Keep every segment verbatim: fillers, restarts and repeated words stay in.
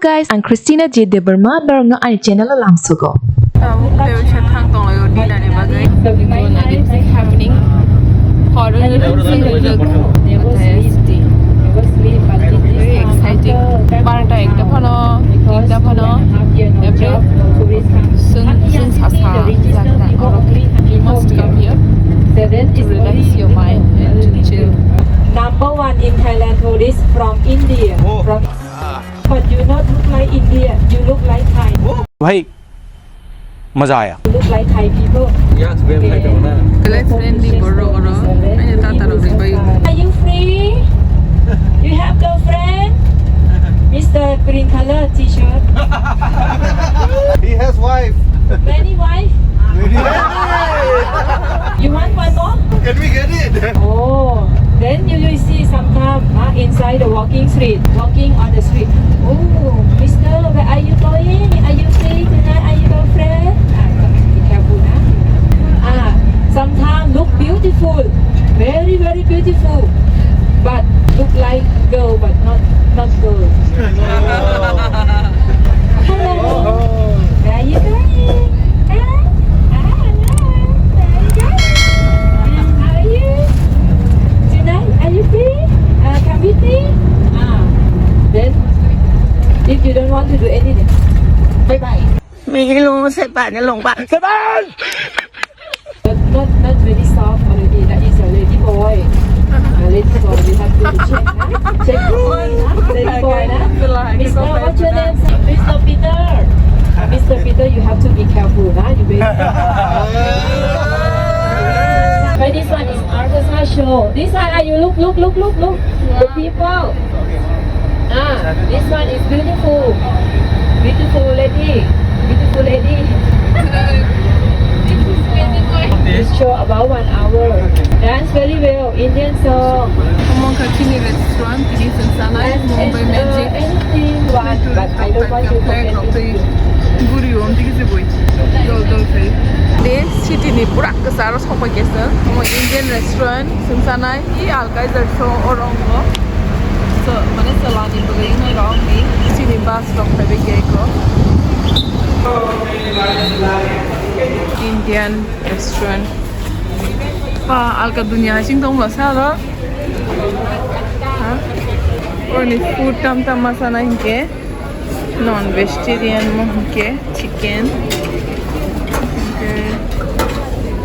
Guys, ang Christina J Debbarma, norokno ani channel o lamsogo. Tabuk khe wngkha thang tonglaio dinner ni bagwi. Happening. Horror look. Very exciting. Barta ekta phano, tinta phano. Every sung, sung sasa. Most come here to relax your mind and to chill. Number one in Thailand tourist from India. Oh. From But you not look like India. You look like Thai. भाई, मजा आया। You look like Thai people. Yes, very Thai. Friendly borok oro. Ani tata rok ri bai. Are you free? You have girlfriend? Mister Green color T-shirt. He has wife. Many wife? Many. You want one more? Can we get it? Oh, then you will see sometime, ah, inside the walking street, walking on the street. Oh, mister, where are you going? Are you free tonight? Are you girlfriend? Ah, be careful, ah. Ah, sometimes look beautiful, very, very beautiful, but look like girl, but not, not girl. Hello. Where are you going? Huh? Ah, hello. Where are you going? Ah, how are you? Tonight, are you free? Uh, can we play? Ah, then, if you don't want to do anything, bye bye. Milu sepan longpa sepan. Not, not very soft already. That is a lady boy. A lady boy. You have to check, huh? Check. Huh? Lady boy, huh? Mister, what's your name, sir? Mister Peter. Uh, Mister Peter, you have to be careful, huh? You very But this one is Arkansas show. This one, ah, you look, look, look, look, look. The people. Ah, this one is beautiful. Beautiful lady. Beautiful lady. This show about one hour. Dance very well. Indian song. Omo kha chini restaurant, tini sengsanai, and, Mumbai and, uh, Magic. Anything one, but I don't want to comment. Guri om tiki se boi. Dol dol khai. De city ni pura kwcharo sokoi kesa. Omo Indian restaurant, sengsanai. I alkaizar so orongo. So, mane salani bagwi wngnai rok ni chini bus rok phaibai khe ko. Indian restaurant. Pa, alka dunia hai sing tong ba sa ro. Ha? Oni food tam tam ma sana hinkhe. Non vegetarian mo hinkhe chicken, hinkhe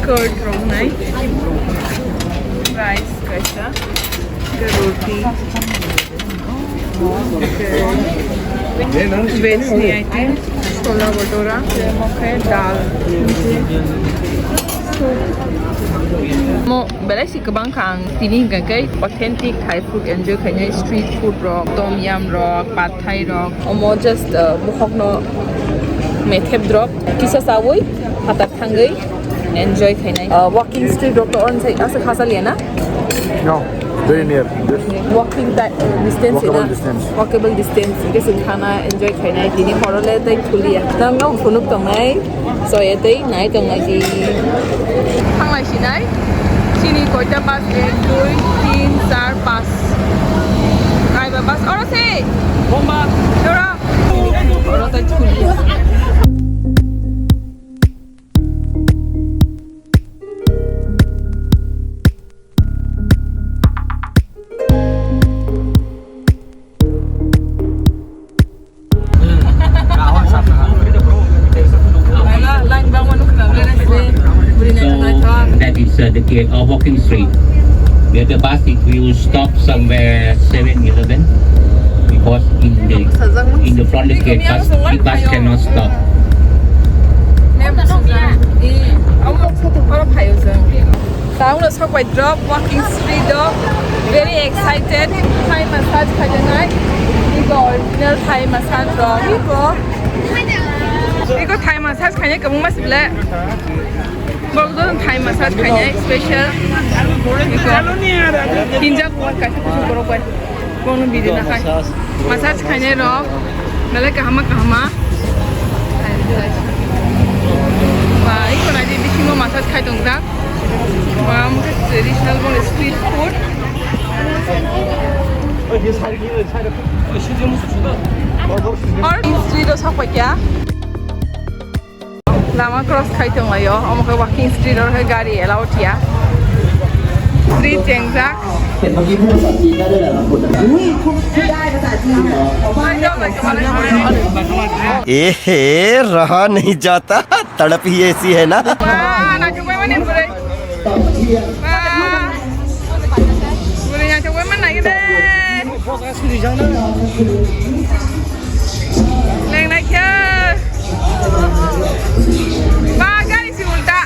curd rok nai, rice kaisa, hinkhe roti, hinkhe veg ni item, chola bhatura, hinkhe dal, hinkhe soup. Mo Belai si kwbang kha ang tini hwnkha khe authentic Thai food enjoy khainai, street food rok, tom yam rok, pad thai rok. Omo just, uh, bokhokno methep drop kisa chawi phatar thangwi enjoy khainai. Uh, walking street rok to on sai asa khasa liya na? No, very near. Just walking ti-, distance walkable na? Distance. Walkable distance. Hingke se khana enjoy khainai tini horo le tei thulia. Nang no phunuk tongnai. Soyatwi nai tongnaidi. Thanglai sinai. Chini koita bus? Ek, dui, tin, char, panch. Kaiba bus? Oro se. Bomba. Oro. Oro tai thuli. That is, uh, the gate of walking street, where the bus, it will stop somewhere seven eleven, because in the, in the front of the gate, bus, the bus cannot stop. Tangno sok bai drop walking street o, very excited. Thai massage khaijaknai. Iko original Thai massage rok. Iko, iko Thai massage khainai kwbangma sibole. Borok joto Thai massage khainai special. Iko hinjak kaisa kuchuk borok bai. Bono video nakhai. Massage khainai rok. Belai kahama kahama. Ba, iko naidi bisingo massage khai tongjak. Ba, omo khe traditional bono street food. Walking street o sok paikha. Lama cross khai tonglaio, omo khe walking street o khe gari allowed ya. Street chengjak. Ehe, raha nahi jata, tadap hi aisi hai na. Wah, naithok bai mani bwrwi. Wah. Bwrwi naithok bai mani nai de. Leng naikhe. Ba, gari si ulta.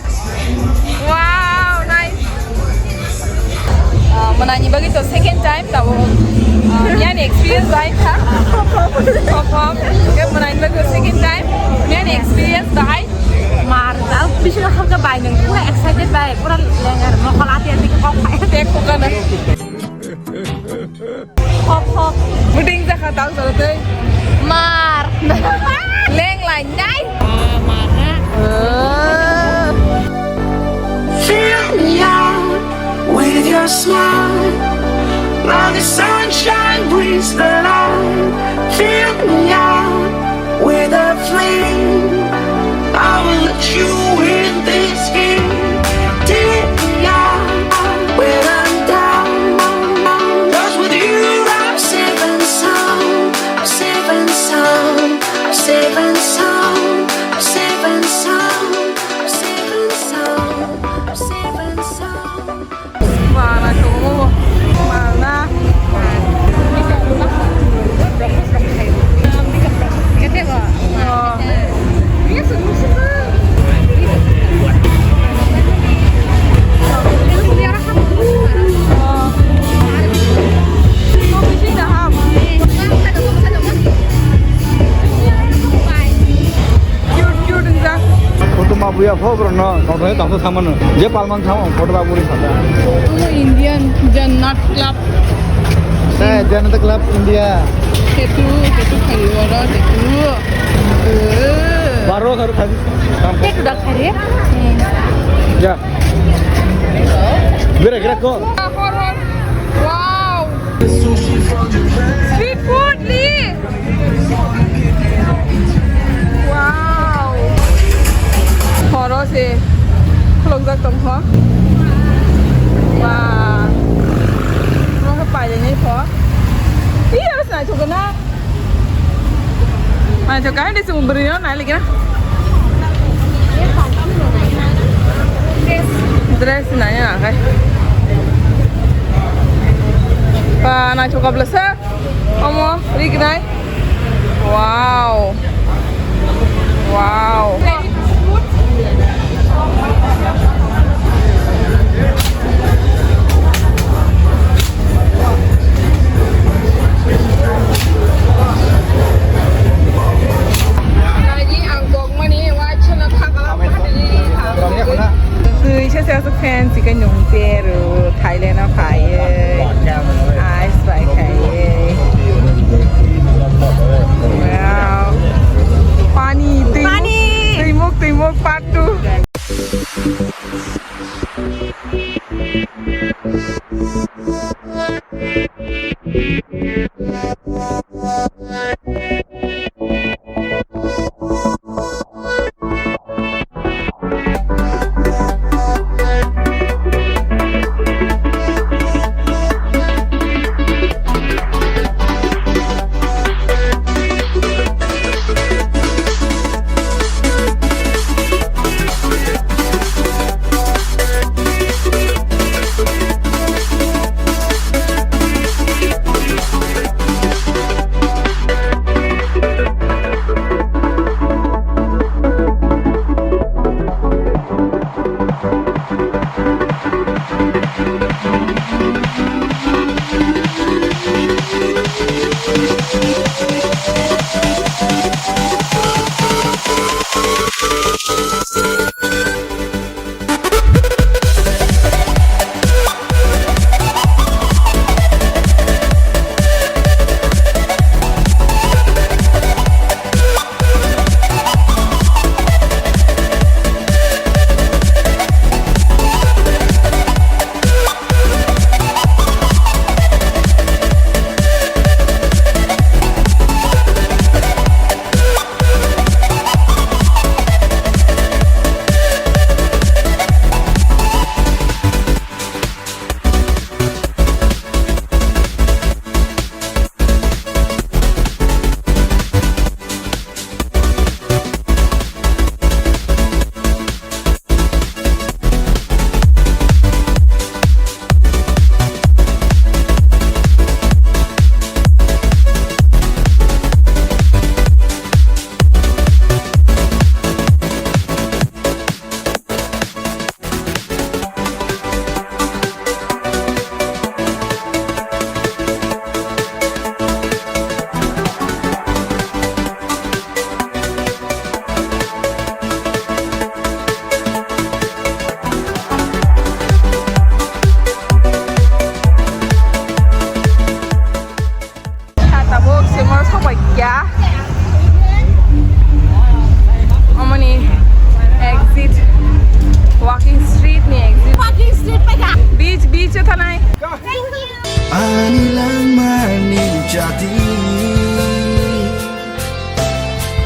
Wow, nice. Ah, mwnani bagwi to second time, tabo, ah, miyani experience bai kha. Confirm. Ke mwnani bagwi to second time, miyani experience bai. Mar, tao bisingo hamkhe bai nwng pura excited bai, pura lengar mokol ati ati kok bai. Tek kok kana. Hop, hop. Buding jakha tang jora tei. Mar. Leng lain dai. Ah, mar na. Eh. Fill me out with your smile. Now the sunshine brings the light. Fill me out with a flame. I will let you in this game. Take me out when I'm down. 'Cause with you, I'm safe and sound. I'm safe and sound. I'm safe and sound. I'm safe and sound. I'm safe and sound. I'm safe and sound. Mana tuh, mana. Cute, cute wngjak. Photo ma buya pho bro no, tongthai tongthai samano. Je palmang samo photo ba buri sata. Indian Jannat Club. Eh, Jannat Club India. Tattoo, tattoo khali oro, tattoo. Eh. Baro khali khali. Tattoo da khali. Ja. Gira, gira ko. Wow. Street food ni. Wow. Horo se khulukjak tong kho. Wah. Mo khe pailai nai kho. Ih, aro se naithok na. Naithok khe, hai de se bwrwi no nai lagi na. Dress nai ya kai. Ba naithok khe blasa. Omo, rignai. Wow. Wow. Lagi ang kok mani, wachana thakala. Twi se se aswk fancy khe nwng pero Thailand o phaiwi ice bai khaiwi. Wow. Pani, twi muk, pani. Twi muk, twi muk, part two.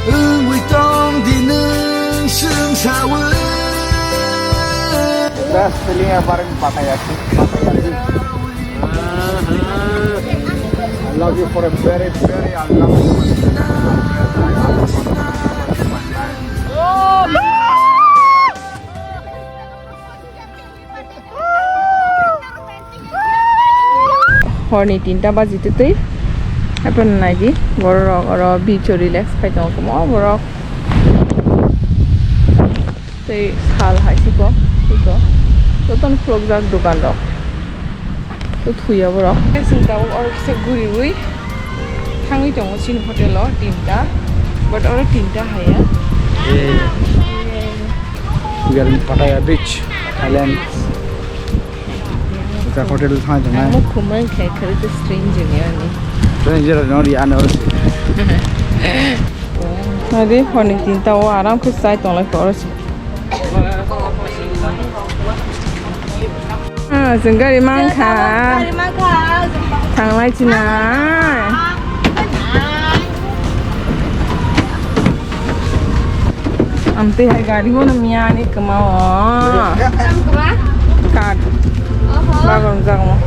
Wngwi tong di nwng swngsawi. Best feeling ever in Pattaya. I love you for a very, very unloving. Horni tinta baji twtwi. Hapheno naidi, bororok oro beach o relax khai tongo kwbangma borok. Tei sal hai siko, siko. Jotono khulukjak dokan rok. To thuya borok. Chwng tabuk oro kisa guriwi thangwi tongo chini hotel o tinta. But oro tinta haya. We are in Pattaya Beach, Thailand. Kita hotel thang jang ai. Ang khumai khai khari to strange ni ani. Stranger no ri ano. Adi honi tinta o aram khe chai tonglai koro si. Ah, jeng gari mankha. Gari mankha. Thanglai china. Amtwi hai gari bono miya ani kwmao. Card. Oho. Bagong jagong.